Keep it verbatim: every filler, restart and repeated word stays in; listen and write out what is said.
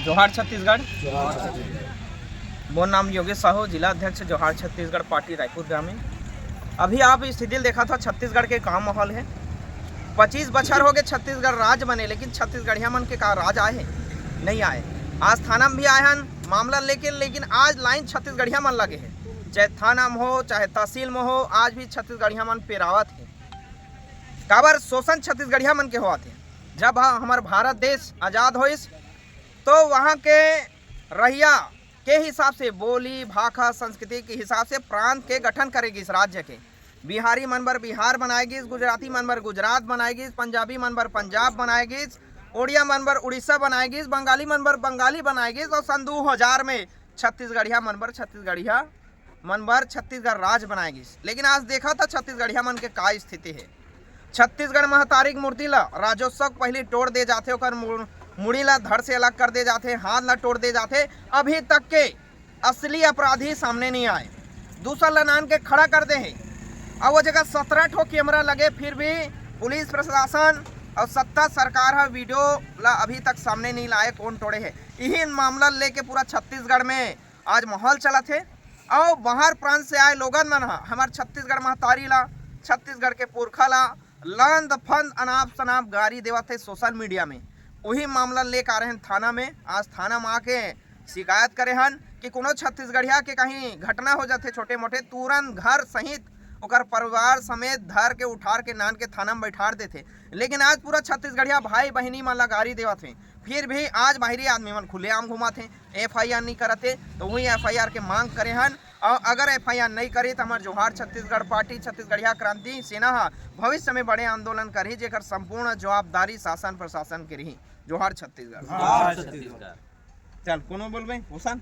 जोहार छत्तीसगढ़। मोर नाम योगेश साहू, जिला अध्यक्ष जोहार छत्तीसगढ़ पार्टी रायपुर ग्रामीण। अभी आप स्थिति देखा था छत्तीसगढ़ के का माहौल है। पच्चीस बछर हो गए छत्तीसगढ़ राज बने, लेकिन छत्तीसगढ़िया मन के का राज आए है? नहीं आए। आज थाना में भी आए हन मामला लेके, लेकिन आज लाइन छत्तीसगढ़िया मन लगे है, चाहे थाना में हो, चाहे तहसील में हो, आज भी छत्तीसगढ़िया मन पेरावत है। काबर शोषण छत्तीसगढ़िया मन के होवत है। जब ह-, हमर भारत देश आजाद होइस, तो वहाँ के रहिया के हिसाब से, बोली, भाखा, संस्कृति के हिसाब से प्रांत के गठन करे गिस, राज्य के। बिहारी मन बर बिहार बनाए गिस, गुजराती मन बर गुजरात बनाए गिस, पंजाबी मन बर पंजाब बनाए गिस, ओड़िया मन बर उड़ीसा बनाए गिस, बंगाली मन बर बंगाली बनाए गिस, और सन दू हजार में छत्तीसगढ़िया मन बर छत्तीसगढ़िया मन बर छत्तीसगढ़ राज बनाए गिस। लेकिन आज देखा था छत्तीसगढ़िया मन के का स्थिति है। छत्तीसगढ़ महतारी के मूर्ति ला राज्योत्सव के पहिली टोड़ दे जाथे, ओकर मु-, मुड़ी ला धड़ से अलग कर दे जाथे, हाथ ला टोड़ दे जाथे। अभी तक के असली अपराधी सामने नहीं आए। दूसर ला नान के खड़ा कर दे है। अब वो जगह सत्रह ठो कैमरा लगे, फिर भी पुलिस प्रशासन और सत्ता सरकार ह वीडियो ला अभी तक सामने नहीं लाए, कौन टोड़े है। यही मामला लेके पूरा छत्तीसगढ़ में आज माहौल चलत हे। अउ बाहर प्रांत से आए लोगन मन ह हमर छत्तीसगढ़ महतारी ला, छत्तीसगढ़ के पुरखा ला लंद फंद अनाप शनाप गारी देवत हे सोशल मीडिया में। वही मामला लेके आ रहे हैं थाना में। आज थाना में आके शिकायत करे हन कि कोनो छत्तीसगढ़िया के कहीं घटना हो जाथे छोटे मोटे, तुरंत घर सहित ओकर परिवार समेत धर के उठार के नान के थाना में बैठार देथे। लेकिन आज पूरा छत्तीसगढ़िया भाई बहिनी मन ला गारी देवत हे, फिर भी आज बाहरी आदमी मन खुलेआम घुमाथे, एफआईआर नहीं करते, तो वही एफआईआर के मांग करे हन। और अगर एफआईआर नहीं करी, तो हमार जोहार छत्तीसगढ़ पार्टी, छत्तीसगढ़िया क्रांति सेना ह भविष्य में बड़े आंदोलन करही, जेकर संपूर्ण जवाबदारी शासन प्रशासन के रही। जोहार छत्तीसगढ़। जोहार छत्तीसगढ़। चल, कोनो बोलबे, भूषण?